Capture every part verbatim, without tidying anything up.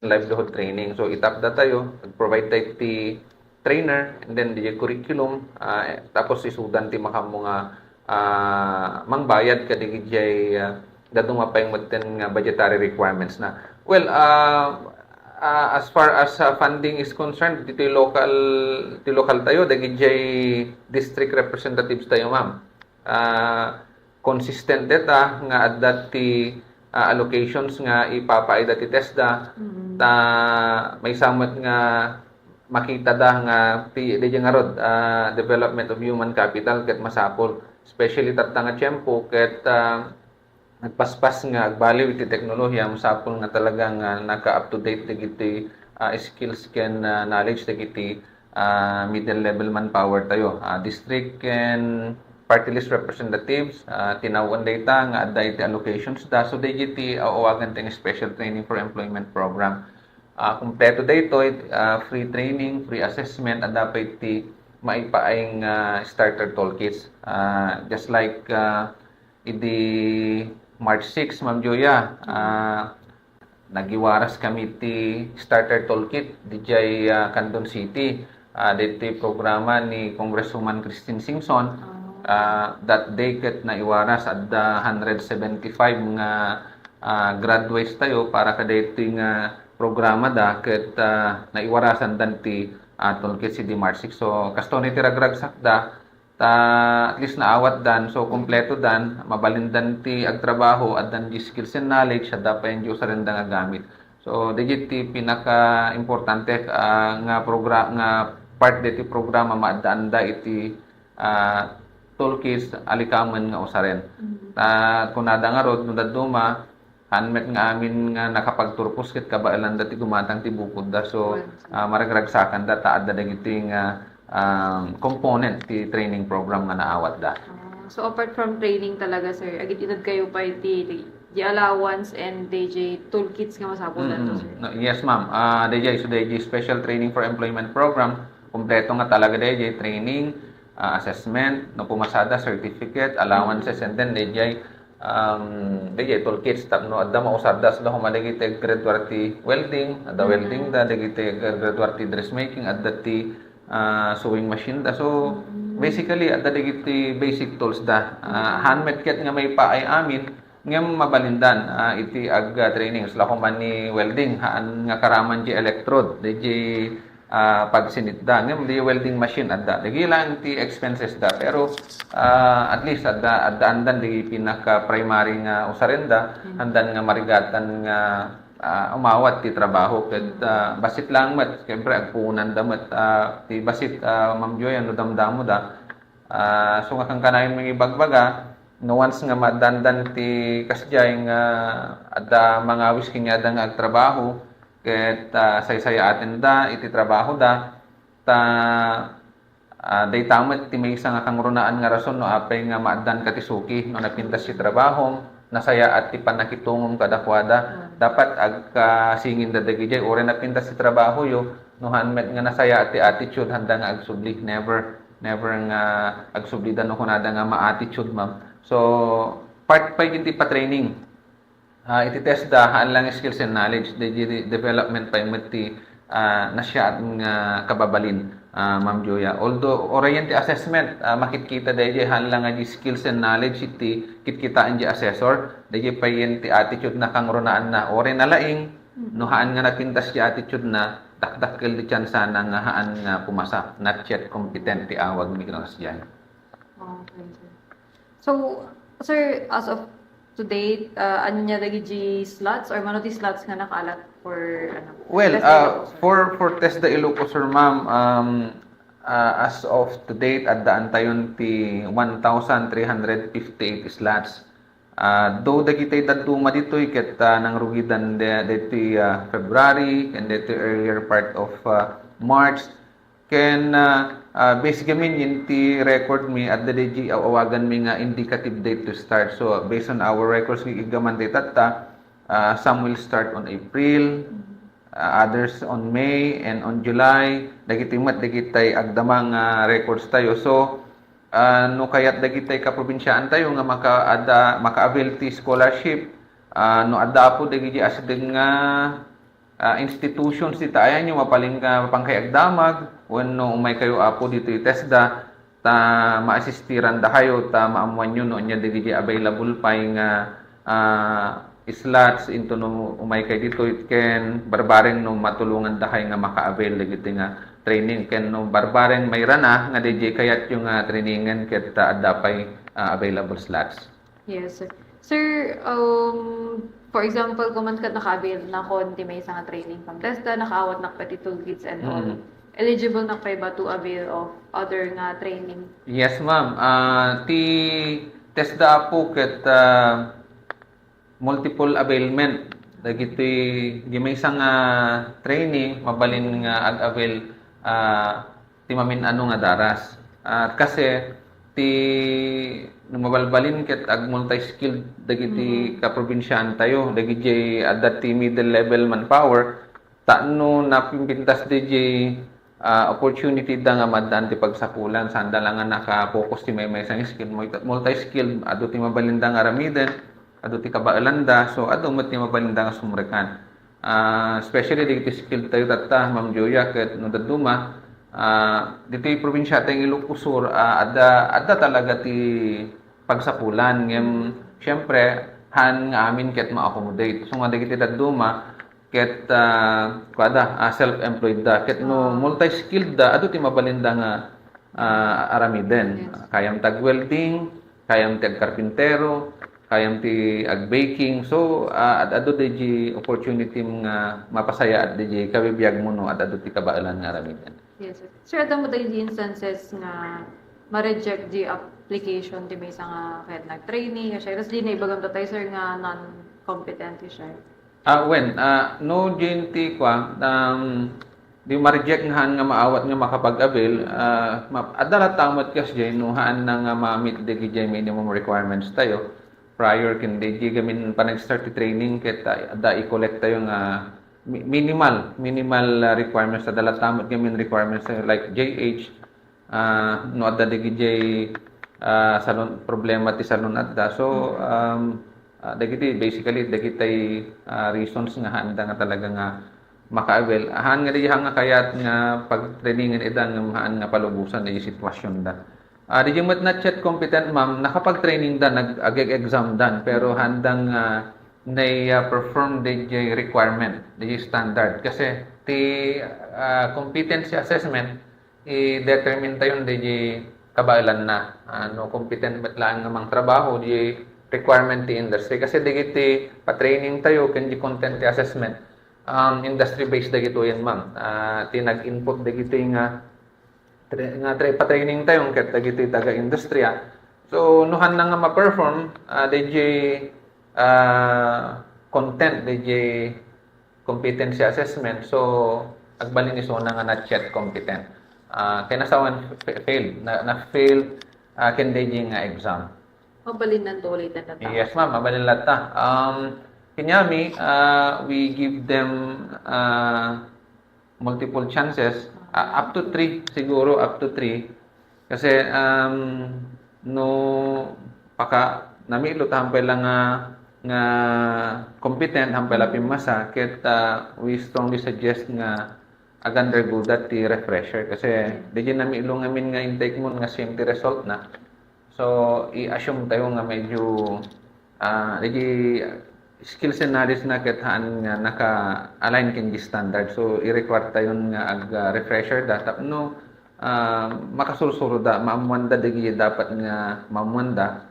livelihood training. So, itapda tayo, provide tayo ti trainer, and then di curriculum, ah, tapos isudan ti makaammo nga, ah, mangbayad kadagiti, ah, dadduma pay metten nga budgetary requirements na. Well, ah, ah, as far as, ah, funding is concerned, ditoy local, ti local tayo, dagiti district representatives tayo, ma'am. Ah, consistent deta nga adda ti, ah, allocations nga ipapaayda ti TESDA. Mm. Ta maysa met nga makitada nga ti, di ngarud, ah, development of human capital ket masapul, especially tatta nga tiempo ket, ah, nagpaspas nga agbaliw iti teknolohiya, masapul nga talaga nga naka-up to date dagiti, ah, skills ken, ah, knowledge dagiti, ah, middle level manpower tayo. Ah, district ken party list representatives, ah, tinawen dayta nga adda iti allocations da. So, dagiti awagan ti special training for employment program. Ah, kumpleto daytoy, ah, free training, free assessment, adda pay ti maipaay nga starter toolkits. Ah, just like, ah, idi March six, Ma'am Joya, ah, nagiwaras kami ti starter toolkit dijay, ah, Candon City. Ah, ditoy programa ni Congresswoman Christine Singson. Ah, that day ket naiwaras adda hundred seventy-five nga, ah, graduates tayo para kadaytoy nga programa da ket, ah, naiwarasan dan ti, ah, toolkit idi March six. So, kastoy ti ragragsak da, ta at least naawat dan, so kompleto dan, mabalin dan ti agtrabaho, addan di skills and knowledge, adda pay di usarenda nga gamit. So, dagiti pinaka-importante, ah, nga progra-, nga part diti programa, maaddaanda iti, ah, toolkits, alikamen nga usaren. Mm. Ta kunada ngarud, no dadduma, haan met nga amin nga nakapagturpos ket kabaelanda ti gumatang ti bukodda. So, ah, maragragsakanda ta adda dagiti nga, um, component ti training program nga naawatda. Ah, so, apart from training talaga, sir, agid-ined kayo pay ti, ti, di allowance and D J toolkits nga masapul. Mm-mm. Sir? No, yes, ma'am. Ah, D J, so D J Special Training for Employment Program, kompleto nga talaga D J training, ah, assessment, no pumasada, certificate, allowances, and then D J, um, D J toolkits, tapno adda mausarda, so, da human dagiti graduate ti welding, adda welding da, dagiti graduate ti dressmaking, adda ti, ah, sewing machine da. So, basically, adda dagiti basic tools da. Ah, haan met ket nga maipaay amin, ngem mabalindan, ah, iti ag-, ah, trainings. La human ni welding, haan nga karaman di electrode, di, di, ah, pagsinitda. Ngem di welding machine adda. Dagiti lang ti expenses da. Pero, ah, at least adda, addaandan di pinaka-primary nga usarenda, handan nga marigatan nga, ah, umawat ti trabaho. Ket, ah, bassit lang met, siyempre, agpuonanda met, ah, ti bassit, ah, Ma'am Joy, no damdamoda. Ah, so nga kankanayon mangibagbaga, no once nga maaddandan ti kasdiay nga adda mangawis kaniada nga agtrabaho, ket, ah, saysayaaten da iti trabaho da, ta, ah, dayta met ti maysa nga kangrunaan nga rason no apay nga maaddan ka ti suki no napintas ti trabahom, nasayaat ti pannakitungom kadakuada. Dapat agkasingin da dagidiay, uray napintas ti trabahoyo, no haan met nga nasayaat ti attitude, handa nga agsubli. Never, never nga agsublida no kunada nga ma-attitude, ma'am. So, part pay iti pa-training. Ah, iti TESDA, haan lang skills and knowledge, di, di, development pay met ti, ah, nasayaat nga kababalin, ah, Ma'am Joya. Although, uray ti assessment, ah, makitkita daydiay, haan lang nga di skills and knowledge iti kitkitaan di assessor, daydiay pay ti attitude na kangrunaan na, uray nalaing, no haan nga napintas di attitude na, dakdakkel ti tsansa na nga haan nga pumasa, not yet competent ti awag mi kasdiay. Okay, sir. So, sir, as of to date, ah, ania dagiti slots or mano ti slots nga naka-allot for, ano, Well, TESDA ah, Ilocos, sir? For, for TESDA Ilocos, sir, ma'am, um, ah, as of to date, addaan tayon ti one thousand three hundred fifty-eight slots. Ah, though dagiti dadduma ditoy ket, ah, nangrugidan de-, ditoy, ah, February and ditoy earlier part of, ah, March, ken, ah, ah, base gamin iti record mi, adda daydiay awagan mi nga indicative date to start. So, based on our records, gigamman ti tatta, ah, some will start on April, ah, others on May and on July. Dagiti met, dagiti agdama nga records tayo. So, ah, no kayat dagiti kaprobinsiaan tayo nga maka-, adda, maka-avail ti scholarship, ah, no adda apo dagiti asideg nga ah, institutions dita, ayanyo, mapaling ka, mapan kayo agdamag, wenno umay kayo, Apo, ditoy TESDA, ta maasistirandakayo, ta maammoanyo no ania dagiti available pay nga, ah, slots into no umay kayo ditoy, ken barbareng no matulongandakayo nga maka-avail dagiti nga training, ken no barbareng mairana nga diay kayatyo nga trainingen ket, ah, adda pay, ah, available slots. Yes, sir. Sir, um, for example, kung man ket naka-avail nakon ti maysa nga training from TESDA, nakaawat nak pay ti toolkits and all. Mm. Eligible nak pay ba to avail of other nga training? Yes, ma'am. Ah, ti TESDA, Apo, ket, ah, multiple availment. Dagiti, di maysa nga training, mabalin nga ag-avail, ah, ti mamin-ano nga daras. Ah, kasi ti, no mabalbalin ket ag-multi-skilled dagiti Mm. kaprobinsiaantayo, dagiti adda ti middle level manpower, tapno napimpintas diay, ah, opportunity da nga maddaan ti pagsapulan, saanda la nga naka-focus ti maymaysa nga skill, multi-, multi-skilled, adu ti mabalinda nga aramiden, adu ti kabaelanda, so adu met ti mabalinda nga sumrekan. Ah, especially dagiti skilled tayo tatta, Ma'am Joya, ket no dadduma, ah, ditoy probinsia tayo nga Ilocos Sur, ah, adda, adda talaga ti pagsapulan. Ngem, siyempre, haan nga amin ket ma-accommodate. So nga dagiti dadduma, ket, ah, kuada, ah, self-employed da. Ket no Ah. multi-skilled da, adu ti mabalinda nga, ah, aramiden. Yes. Kayam ti ag-welding, kayam ti agkarpintero, kayam ti ag-baking. So, ah, ad-adu diay opportunity nga mapasayaat diay kabibiag mo no ad-adu ti kabaelan nga aramiden. Yes, sir. Sir, adda mo dagiti instances nga ma-reject di application ti maysa nga kayat nag-training, siya. Tapos di na ibagam tatay, sir, nga non-competent siya. Ah, when, ah, no, J N T, kwa, um, di ma-reject nga haan nga maawat nga makapag-avail, ah, ma-, adda latta met kas jay no haan na nga ma-meet dagiti minimum requirements tayo prior ken di gamin panag-start ti training ket, ah, adda i-collect tayo nga mi-, minimal, minimal, ah, requirements, adda latta met gamin requirements tayo like J H, ah, no adda dagiti, ah, salon, problema ti salon adda. So, um, ah, dagiti basically dagiti, ah, reasons nga haanda nga talaga nga maka-avail. Haan nga di haan nga kayat nga pagtrainingen ida nga haan nga palubosan dagiti sitwasionda. Ah, dagiti met not yet competent, ma'am, nakapagtraining da, nag-, ag-exam dan, pero haanda nga, ah, nay, ah, perform dagiti requirement, dagiti standard. Kasi ti, ah, competency assessment, i-determine tayon dagiti kabaelanna. Ah, no competent met laeng nga mangtrabaho, di requirement ti industry. Kasi dagiti pa-training tayo, ken di content ti assessment, um, industry-based dagitoyen, ma'am. Ah, ti nag-input dagiti nga tra-, nga tra-, pa-training tayo ket dagiti taga-industriya. So, no haanda nga ma-perform, ah, dagiti, ah, content, dagiti competency assessment, so, agbalin isuna nga not yet competent. Ah, kinasawan fa-, failed, na, na-fail, ah, ken dagiti nga exam. Mabalinnan to ulitan na ta. Yes, ma'am, mabalin latta. Um, kaniami, ah, we give them, ah, multiple chances, ah, up to three, siguro up to three. Kasi, um, no, paka-, namilo ta hampay la nga, nga competent, hampay la pimmasa, ket, ah, we strongly suggest nga ag-undergo that ti refresher. Kasi, di namilo ngamin nga intake mo nga same ti result na. So, i-assume tayo nga medyo, ah, dagiti skills and knowledge na ket haan nga naka-align ken di standard. So, i-require tayo nga ag-, ah, refresher da tapno, ah, makasursuro da, maammuan da dagiti dapat nga maammuan da.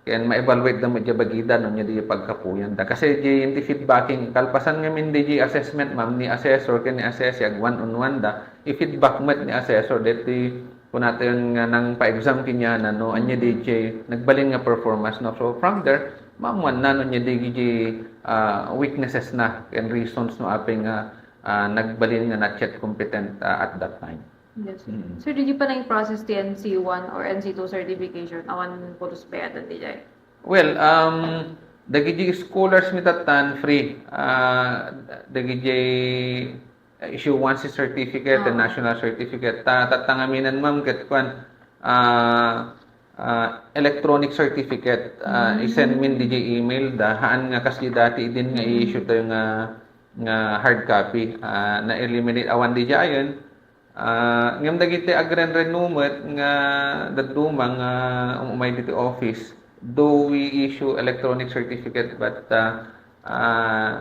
Ken ma-evaluate da met di bagida no ania di pagkapuyan da. Kasi di, di feedbacking, kalpasan ngamin di assessment, ma'am, ni assessor ken ni assessee, ag one on one da, i-feedback met ni assessor, deti kunatayon nga nangpa-exam kaniana, no, ania di jay nagbalin nga performance, no? So, from there, maammuan na no ania di jay, ah, weaknesses na and reasons no apay nga, ah, nagbalin nga not yet competent, ah, at that time. Yes. Mm. Sir, did you pa nang process ti N C one or N C two certification? Awan pulos bayatan di jay? Well, um, dagiti scholars mi tattan, free. Ah, dagiti issuance certificate and Ah. national certificate. Ta, tatta ngamin, ma'am, ket kuan, ah, ah, electronic certificate, ah, Mm. i-send min di jay email da. Haan nga kas di dati idin nga Mm. i-issue tayo nga, nga hard copy. Ah, na-eliminate awan diay ayan. Ah, ngem dagiti agrenreno met nga dadduma nga um-, umay diti office, though we issue electronic certificate, but, ah, ah,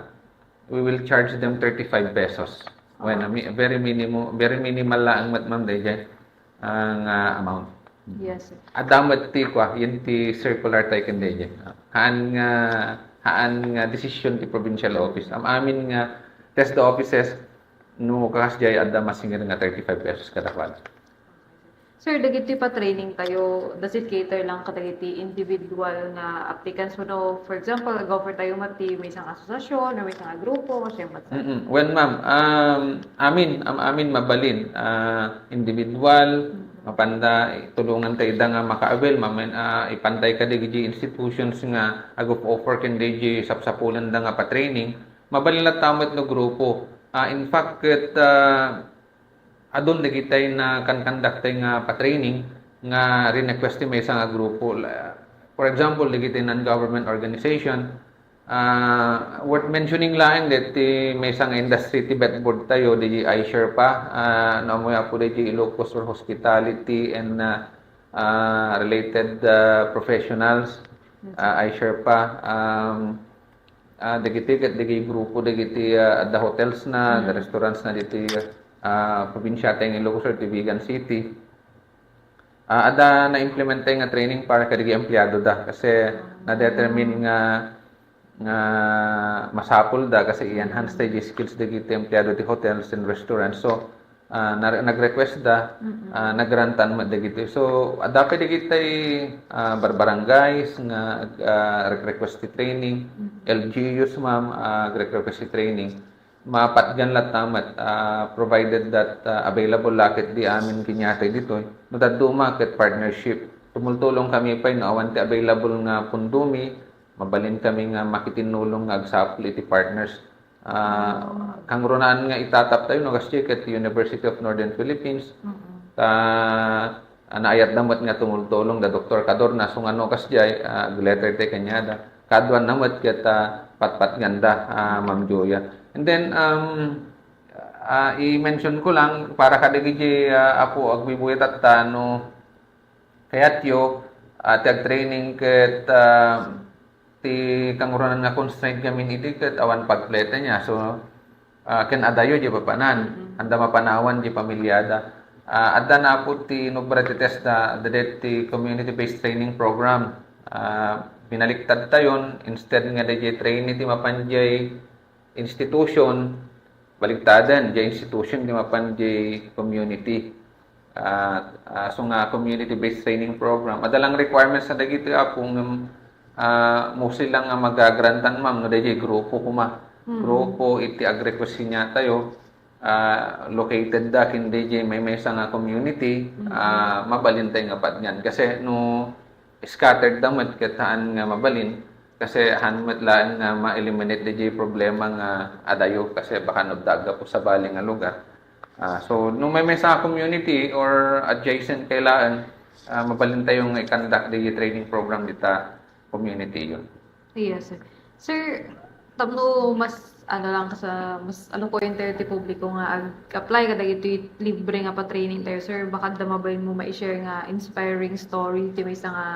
we will charge them thirty-five pesos. When, ah, mi-, very minimum, very minimal laeng met, ma'am, daydiay, ah, nga amount. Yes, sir. Adda met ti kua, yan ti circular tayo ken daydiay. Haan nga, haan nga desisyon ti provincial office. Am-amin nga TESDA offices, no kakas diay adda masingir nga thirty-five pesos kadakuada. Sir, dagiti pa-training tayo, does it cater lang kadagiti individual nga applicants wenno, for example, ag-offer tayo met ti maysa nga asosiasyon or maysa nga grupo, siya met, sir? Mm-mm. Well, ma'am, um, amin, am-, amin mabalin, ah, individual, mm, mapanda, tulongan tayo da nga maka-avail, mamin, ah, ipantay kadagiti institutions nga ag-offer ken dagiti sapsapulanda nga pa-training, mabalin latta met no grupo. Ah, in fact, ket, ah, adun dagitay nakan-conduct tay nga pa-training nga rin-request ti maysa nga grupo. La-, for example, dagiti non-government organization, ah, worth mentioning laeng deti maysa nga industry ti Betboard tayo, di iSherpa, ah, no, ammoyo, Apo, di Ilocos for Hospitality and, ah, ah, related, ah, professionals, ah, iSherpa, um, ah, dagiti ket dagiti grupo dagiti, ah, adda hotels na, the restaurants na diti, ah, probinsia tayo nga Ilocos or ti Vigan City. Ah, adda na-implement tayo nga training para kadagiti empleyado da kasi na-determine nga, nga masapul da kasi i-enhance tayo di skills dagiti empleyado ti hotels and restaurants. So, ah, na-, nag-request da, ah, nagrantan met dagiti. So, adda pay dagiti, ah, bar-, barangays nga, ah, nag-request ti training, L G Us, ma'am, ah, nag-request ti training. Mapatgan latta met, ah, provided that, ah, available la ket di amin kaniatayo ditoy. No dadduma ket partnership. Tumultulong kami pay no awan ti available nga pundomi, mabalin kami nga makitinnulong nga agsapul iti partners. Ah, kangrunaan nga itatap tayo, no, kas diay ket University of Northern Philippines. Mm-mm. Ta, ah, naayatda met nga tumultulong da Doktor Cadorna, so nga no, kas diay, ah, ag-letter tayo kaniada. Kaduanna met ket, ah, patpatganda, ah, Ma'am Julia. And then, um, ah, i-mention ko lang, para kadagiti, ah, apo, agbuybuya tatta, no, kayatyo, ah, ti agtraining ket, ah, ti kangrunaan nga constraint ngamin idi ket awan pagpleta niya. So, ah, ken adayo di papanan, anda mapanawan di pamilyada. Ah, adda na apo ti inubra ti TESDA, adda ti community-based training program. Ah, binaliktad tayon, instead nga daydiay trainee ti mapan diay institution, baliktaden, diay institution ti mapan diay community. Ah, ah, so nga community-based training program. Adda lang requirements na dagiti, apo, ngem, ah, mostly lang nga magagrantan, ma'am, no, daydiay grupo koma. Mm. Grupo iti ag-request kaniatayo, ah, located da ken daydiay maymaysa nga community, ah, mabalin tayo nga patgan. Kasi no scattered da met ket haan nga mabalin, kasi haan met laeng nga ma-eliminate daydiay problema nga adayo, kasi baka no adda aggapu sabali nga lugar. Ah, so, no maymaysa nga community or adjacent kay laeng, ah, mabalin tayo nga i-conduct daydiay training program dita community yon. Yes, sir. Sir, tapno mas, ano lang, sa, mas alukoyen tayo ti publiko nga ag-apply kadagiti libre nga pa-training tayo, sir. Baka adda mabalinmo ma-share nga inspiring story ti maysa nga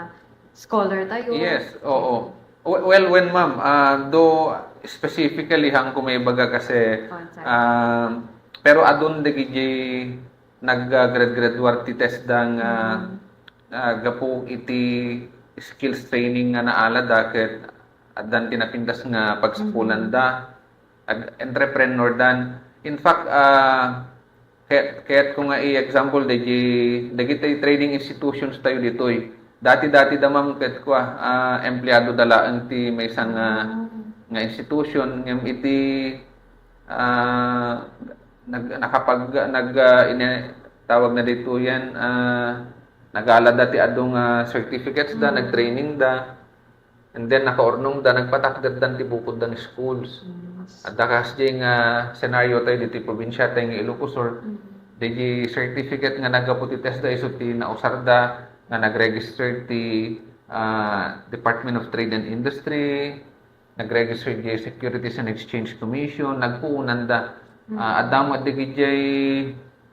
scholar tayo. Yes, oo. We-, well, when, ma'am, ah, do specifically, haan ko maibaga kasi, ah, pero adun dagiti nag-, ah, grad-, graduar ti TESDA nga, ah, gapu iti skills training nga naalada ket addan ti napintas nga pagsapulanda, ag-, entrepreneur dan. In fact, ah, kayat, kayat ko nga i-example dagiti, dagiti training institutions tayo ditoy. Dati-dati da, ma'am, ket kua, ah, empleyado da laeng ti maysa nga, nga institution, ngem iti, ah, nag-, nakapag-, nag-, ah, ine-, tawag na dito yan, ah, nagalada ti adu nga certificates da, nag-training da. And then, nakaurnong da, nagpatakder dan ti bukod dan schools. Yes. Adda kas di nga scenario tayo diti probinsya tayo nga Ilocos Sur. Mm. Digi certificate nga naggapu ti TESDA isu ti nausar da nga nag-register ti, ah, Department of Trade and Industry, nag-register diay Securities and Exchange Commission, nagpuonanda. Ah, adda met dagidiay,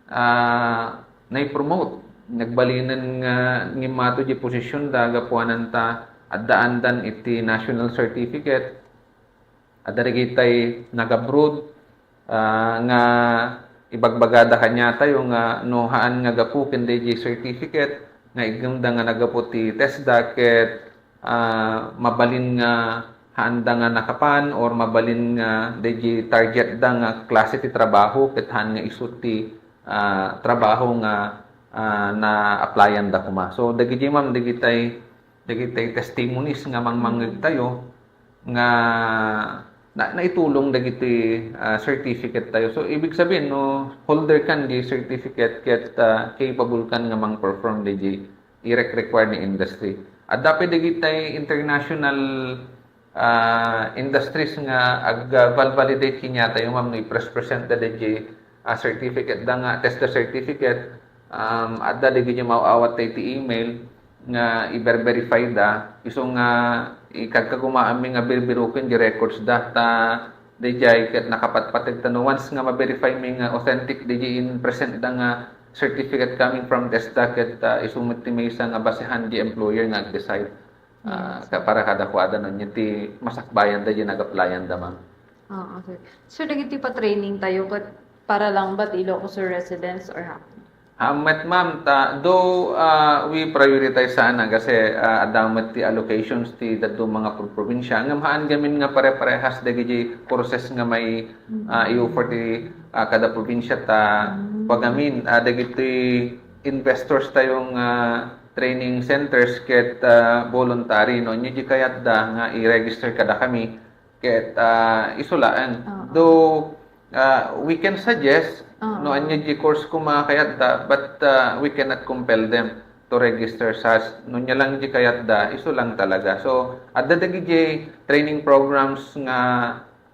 ah, nai-promote. Nagbalinen nga ngimmato diay positionda gapu anan ta addaandan iti national certificate. Adda dagitay nag-abroad, ah, nga ibagbagada kaniatayo nga no haan nga gapu ken daydiay certificate nga iggemda nga naggapu ti TESDA ket, ah, mabalin nga haanda nga nakapan or mabalin nga daydiay targetda nga klase ti trabaho ket haan nga isu ti, ah, trabaho nga, ah, na-applyan-da koma. So, dagiti, ma'am, dagitay, dagitay testimonies nga mangmangngegtayo nga na-, naitulong dagiti, ah, certificate tayo. So, ibig sabihin, no, holder kan di certificate ket, ah, capable kan nga mang-perform di, di irek-require ni industry. Adda pay dagitay international, ah, industries nga ag-validate kaniatayo, ma'am, no i-present da di, ah, certificate da nga, TESDA certificate, um, adda dagiti maaw-awat tayo ti email nga i-verify da, isu nga ikagkagumaanmi nga birbiruken di records da, ta daydiay ket nakapatpateg ta no once nga ma-verify mi nga authentic daydiay in-present da nga certificate coming from TESDA ket, ah, isu met ti maysa nga basehan di employer nga ag-decide. Ah, ka-, para kadakuada no, ania ti masakbayan da di nag-applyan da, ma'am. Ah, okay. So, dagiti pa-training tayo, ket para lang ba ti Ilocos Sur residents or ha? Haan met, ma'am, ta, though, ah, we prioritize sana kasi, ah, adda met ti allocations ti dadduma nga pro-, probinsya, ngem haan gamin nga pare-parehas dagiti courses nga may, ah, i-offer ti, ah, kada probinsya ta pagamin, ah, dagiti investors tayo nga training centers ket, ah, voluntary, no? Ania di kayatda nga i-register kada kami ket, ah, isu laeng. Oo. Though, ah, we can suggest, Oo. no, ania di course koma kayatda, but, ah, we cannot compel them to register such. No, ania lang di kayatda, isu lang talaga. So, adda dagiti training programs nga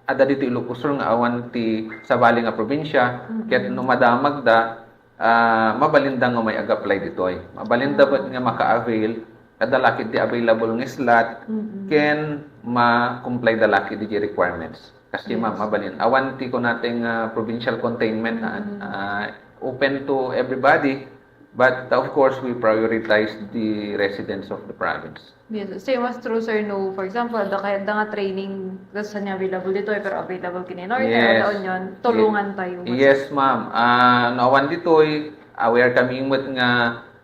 adda ditoy Ilocos Sur nga awan ti sabali nga probinsya, ket no madamagda, ah, mabalinda nga may ag-apply ditoy. Mabalinda met nga maka-avail, adda la ketdi available nga slot, ken ma-comply da la ketdi requirements. Kasi ma-, mabalin. Awan ti kunateng, ah, provincial containment, ah, ah, open to everybody, but of course, we prioritize the residents of the province. Yes, same as true, sir, no. For example, adda kay, adda nga training, tas ania available ditoy, pero available ken Norte, yes, La Union, tulungan tayo. Yes, ma'am. Ah, no awan ditoy, aware kami met nga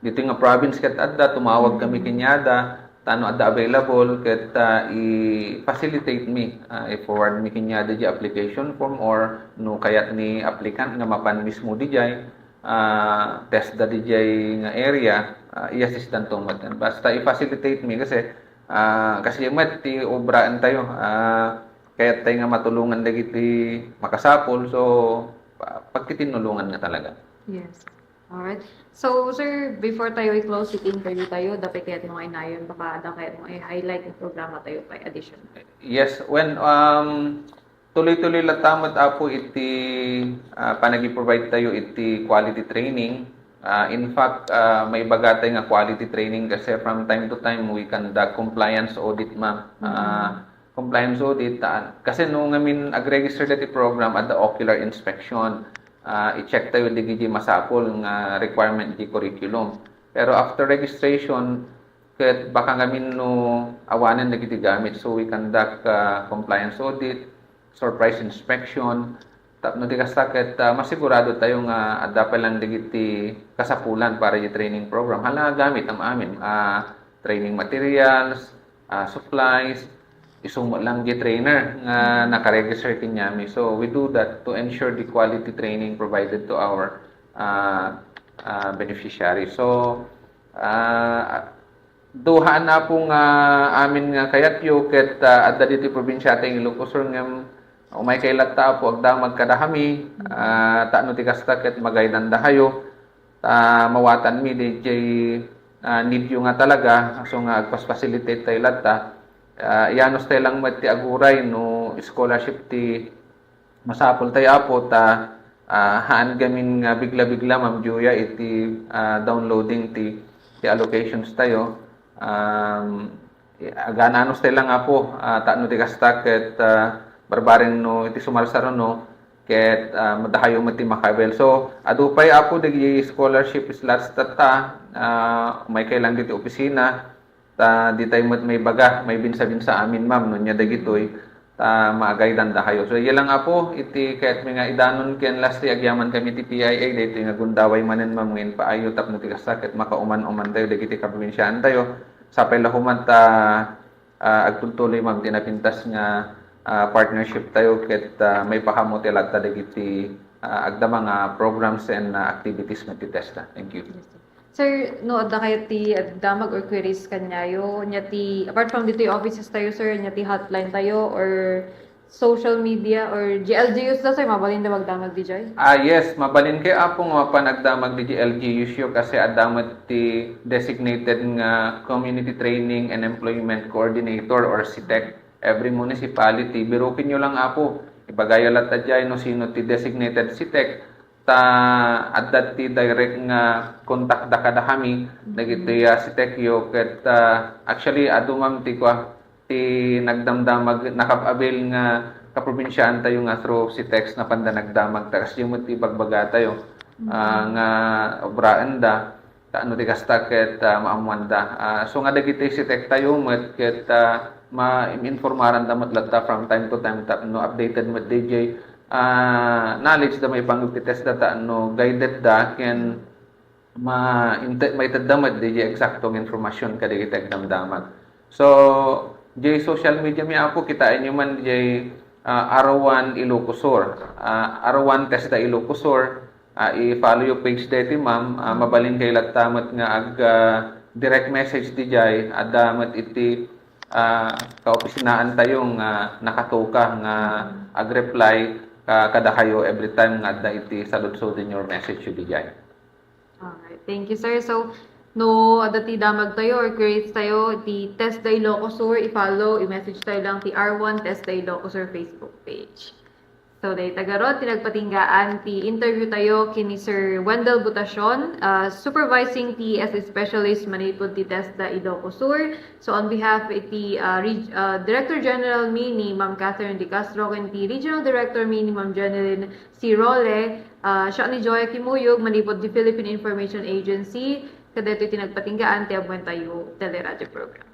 ditoy nga province ket adda, tumawag kami kaniada, ta no adda available, ket, ah, i-facilitate mi, ah, i-forward mi kaniada di application form or no kayat ni applicant nga mapan mismo dijay, ah, TESDA dijay nga area, ah, i-assistan to met. Basta i-facilitate mi kasi, ah, kasi met ti obraan tayo, ah, kayat tayo nga matulungan dagiti makasapul, so, pa-, pagtitinnulungan nga talaga. Yes. Alright. So, sir, before tayo i-close iti interview tayo, adda pay kayat mo nga inayon, baka adda kayat mo i-highlight nga programa tayo pay additional. Yes, when, um, tuloy-tuloy latta met, Apo, iti, ah, panagi-provide tayo iti quality training. Ah, in fact, ah, maibaga tayo nga quality training kasi from time to time we conduct compliance audit, ma'am. Ah, compliance audit, ah, kasi no ngamin ag-register dati program, adda ocular inspection. Ah, i-check tayo dagiti masapul nga requirement ti curriculum. Pero after registration, ket baka ngamin no awanen dagiti gamit. So, we conduct, ah, compliance audit, surprise inspection, tapno ti kasta ket, ah, masigurado tayo nga adda pay lang dagiti kasapulan para iti training program. Hala nga gamit, am-amin, ah, training materials, ah, supplies, isu met lang di trainer nga nakaregister kaniami. So, we do that to ensure the quality training provided to our, ah, ah, beneficiary. So, ah, do haan, Apo, nga amin nga kayatyo ket, ah, adda ditoy probinsiatayo nga Ilocos Sur ngem umay kay latta, Apo, agdamag kadakami, ah, tapno ti kasta ket ma-guide-an dakayo. Ta mawatanmi dayjay, ah, need-yo nga talaga, so nga agpas-facilitate tayo latta. Ah, iyanus tayo lang met ti aguray no scholarship ti masapul tayo, Apo, ta, ah, haan gamin nga bigla-bigla mamdioya iti, ah, downloading ti, ti allocations tayo. Um, Agananus tayo lang, Apo, ah, tapno ti kasta ket, ah, barbareng no iti sumarsaruno, ket, ah, madahayo met ti makabil. So, adu pay, Apo, dagiti scholarship slots tatta, ah, umaykay lang ditoy opisina, ta ditay met maibaga, maibinsa-binsa amin, ma'am, no nia dagitoy, ta maagaydan dakayo. So, iya lang, Apo, iti kayatmi nga idanon ken lastly, agyaman kami ti P I A, daytoy nga gundaway manen, ma'am, nga impaayyo tapno ti kasta ket makauman-uman tayo dagiti kaprobinsiaan tayo. Sapay la koma ta, ah, agtultuloy, ma'am, ti napintas nga, ah, partnership tayo ket, ah, maipakammo ti latta dagiti, ah, agdama nga programs and, ah, activities met ti TESDA. Thank you. Yes, sir. Sir, no adda kayo ti agdamag or queries kaniayo, nia ti, apart from ditoy offices tayo, sir, nia ti hotline tayo or social media or G L G Us da, sir, mabalin da magdamag diay? Ah, yes, mabalin kayo, Apo, nga mapan agdamag diay G L G Us yo kasi adda met ti designated nga community training and employment coordinator or CTEC. Every municipality, biruken yo lang, Apo. Ibagayo latta diay no sino ti designated CTEC. Ta adda ti direct nga kontakda kadakami dagiti, ah, CTEC yo ket, ah, actually adu, ma'am, ti kua, ti nagdamdamag, nakab-avail nga kaprobinsiaan tayo nga through CTEC napanda nagdamag ta kasdiay met ti ibagbaga tayo, ah, nga obraenda. Tapno ti kasta ket, ah, maammoanda. Ah, so nga dagiti CTEC tayo met ket, ah, ma-, informaranda met latta from time to time tapno updated met diay, ah, knowledge da maipanggep ti TESDA tapno guided da ken ma-, inte-, maitedda met diay eksakto nga informasyon kadagiti agdamdamag. So, diay social media mi, Apo, kitaenyo man diay, ah, R one Ilocosur. Ah, R one TESDA Ilocosur. Ah, i-follow yo page daytoy, ma'am. Ah, mabalin kayo latta met nga ag, ah, direct message diay. Adda met iti, ah, kaopisinaan tayo nga nakatuka nga ag-reply ka-, kadakayo every time nga adda iti saludsoden your message yo diay. Alright. Thank you, sir. So, no adda ti damag tayo or queries tayo, ti TESDA Ilocosur, i-follow, i-message tayo lang ti R one TESDA Ilocosur Facebook page. So, dayta garud ti nagpatinggaan ti interview tayo ken ni Sir Wendell Butacion, ah, Supervising T E S Specialist manipud ti TESDA Ilocosur. So, on behalf iti, ah, reg-, ah, Director General mi ni Ma'am Catherine De Castro ken ti Regional Director mi ni Ma'am Jeneline Sirole, ah, siak ni Joya Kimuyog manipud ti Philippine Information Agency, kadaytoy ti nagpatinggaan ti Abuentayo Teleradio Program.